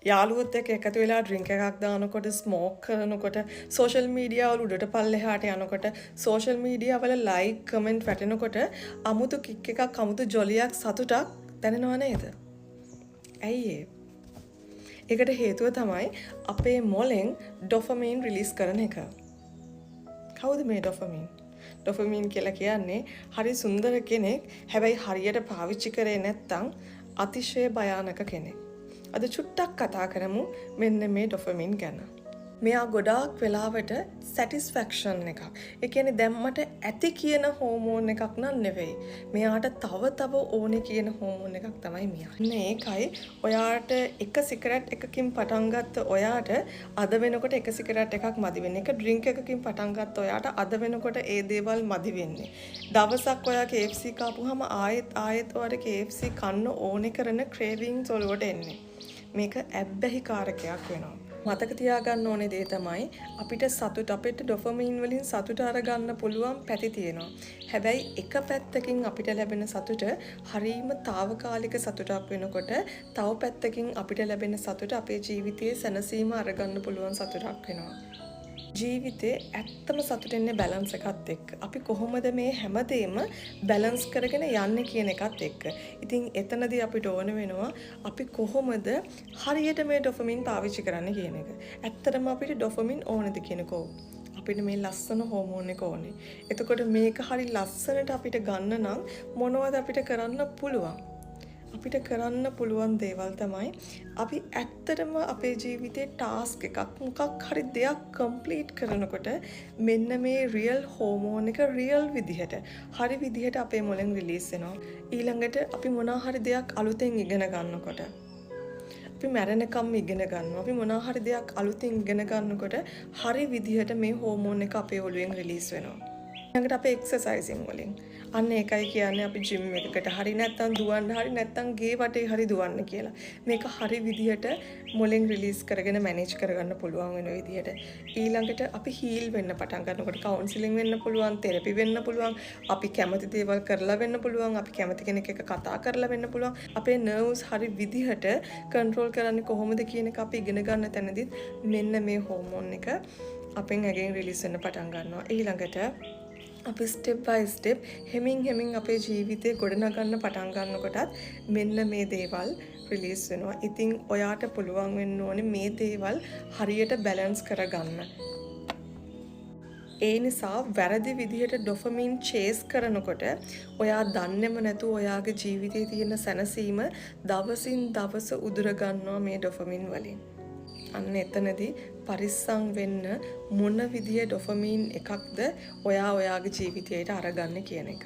යාළුවොත් එක්ක එකතු වෙලා ඩ්‍රින්ක් එකක් දානකොට, ස්මෝක් කරනකොට, සෝෂල් මීඩියා වල උඩට පල්ලෙහාට යනකොට, සෝෂල් මීඩියා වල ලයික් කමෙන්ට් වැටෙනකොට අමුතු කික් එකක්, අමුතු ජොලියක්, සතුටක් දැනෙනව නේද? ඇයි ඒ? ඒකට හේතුව තමයි අපේ මොලෙන් ඩොපමීන් රිලීස් කරන එක. කවුද මේ ඩොපමීන්? ඩොපමීන් කියලා කියන්නේ හරි සුන්දර කෙනෙක්. හැබැයි හරියට පාවිච්චි කරේ නැත්තම් අතිශය භයානක කෙනෙක්. අද චුට්ටක් කතා කරමු මෙන්න මේ ඩොපමීන් ගැන. මෙයා ගොඩාක් වෙලාවට සැටිස්ෆැක්ෂන් එකක්. ඒ කියන්නේ දැන් මට ඇති කියන හෝමෝන් එකක් නම් නෙවෙයි. මෙයාට තව තව ඕනේ කියන හෝමෝන් එකක් තමයි මෙයා. අන්න ඒකයි ඔයාට එක සිගරට් එකකින් පටන් ගත්ත ඔයාට අද වෙනකොට එක සිගරට් එකක් මදි වෙන්නේ. එක ඩ්‍රින්ක් එකකින් පටන් ගත්ත ඔයාට අද වෙනකොට ඒ දේවල් මදි වෙන්නේ. දවසක් ඔයා KFC කාපුවාම ආයෙත් ආයෙත් ඔයාට KFC කන්න ඕනේ කරන ක්‍රේවින්ග්ස් ඔලුවට එන්නේ. මේක ඇබ්බැහි කාරකයක් වෙනවා. මතක තියාගන්න ඕනේ දේ තමයි අපිට සතුට, අපිට ඩොපමීන් වලින් සතුට අරගන්න පුළුවන් පැති තියෙනවා. හැබැයි එක පැත්තකින් අපිට ලැබෙන සතුට හරීම තාවකාලික සතුටක් වෙනකොට, තව පැත්තකින් අපිට ලැබෙන සතුට අපේ ජීවිතයේ සැනසීම අරගන්න පුළුවන් සතුටක් වෙනවා. ජීවිතේ ඇත්තම සතුට එන්නේ බැලන්ස් එකත් එක්ක. අපි කොහොමද මේ හැමදේම බැලන්ස් කරගෙන යන්නේ කියන එකත් එක්ක. ඉතින් එතනදී අපිට ඕන වෙනවා අපි කොහොමද හරියට මේ ඩොපමීන් පාවිච්චි කරන්න කියන එක. ඇත්තටම අපිට ඩොපමීන් ඕනද කියන එක. ඔව්. අපිට මේ ලස්සන හෝමෝන් එක ඕනේ. එතකොට මේක හරි ලස්සනට අපිට ගන්න නම් මොනවද අපිට කරන්න පුළුවන්? අපිට කරන්න පුළුවන් දේවල් තමයි අපි ඇත්තටම අපේ ජීවිතේ ටාස්ක් එකක්, මොකක් හරි දෙයක් කම්ප්ලීට් කරනකොට මෙන්න මේ රියල් හෝමෝන් එක රියල් විදිහට, හරි විදිහට අපේ මොලෙන් රිලීස් වෙනවා. ඊළඟට අපි මොනවා හරි දෙයක් අලුතෙන් ඉගෙන ගන්නකොට, අපි මැරෙනකම් ඉගෙන ගන්නවා. අපි මොනවා හරි දෙයක් අලුතින් ඉගෙන ගන්නකොට හරි විදිහට මේ හෝමෝන් එක අපේ ඔළුවෙන් රිලීස් වෙනවා. ඊළඟට අපේ එක්සර්සයිසින් වලින්. අන්න ඒකයි කියන්නේ අපි ජිම් එකකට හරි නැත්තම් දුවන්න හරි නැත්තම් ගේ වටේ හරි දුවන්න කියලා. මේක හරි විදිහට මොලෙන් රිලීස් කරගෙන මැනේජ් කරගන්න පුළුවන් වෙන විදිහට. ඊළඟට අපි හීල් වෙන්න පටන් ගන්නකොට කවුන්සිලින් වෙන්න පුළුවන්, තෙරපි වෙන්න පුළුවන්, අපි කැමති දේවල් කරලා වෙන්න පුළුවන්, අපි කැමති කෙනෙක් එක්ක කතා කරලා වෙන්න පුළුවන්. අපේ නර්ව්ස් හරි විදිහට කන්ට්‍රෝල් කරන්නේ කොහොමද කියන එක අපි ඉගෙන ගන්න තැනදිත් මෙන්න මේ හෝමෝන් එක අපෙන් ඇගෙන් රිලීස් වෙන්න පටන් ගන්නවා. ඊළඟට අපි ස්ටෙප් බයි ස්ටෙප් හෙමින් හෙමින් අපේ ජීවිතේ ගොඩනගන්න පටන් ගන්නකොටත් මෙන්න මේ දේවල් රිලීස් වෙනවා. ඉතින් ඔයාට පුළුවන් වෙන්න ඕනේ මේ දේවල් හරියට බැලන්ස් කරගන්න. ඒ නිසා වැරදි විදිහට ඩොපමීන් චේස් කරනකොට ඔයා දන්නේම නැතුව ඔයාගේ ජීවිතේ තියෙන සැනසීම දවසින් දවස උදුර ගන්නවා මේ ඩොපමීන් වලින්. අන්න එතනදී පරිස්සම් වෙන්න මොන විදිය ඩොපමීන් එකක්ද ඔයා ඔයාගේ ජීවිතයට අරගන්නේ කියන එක.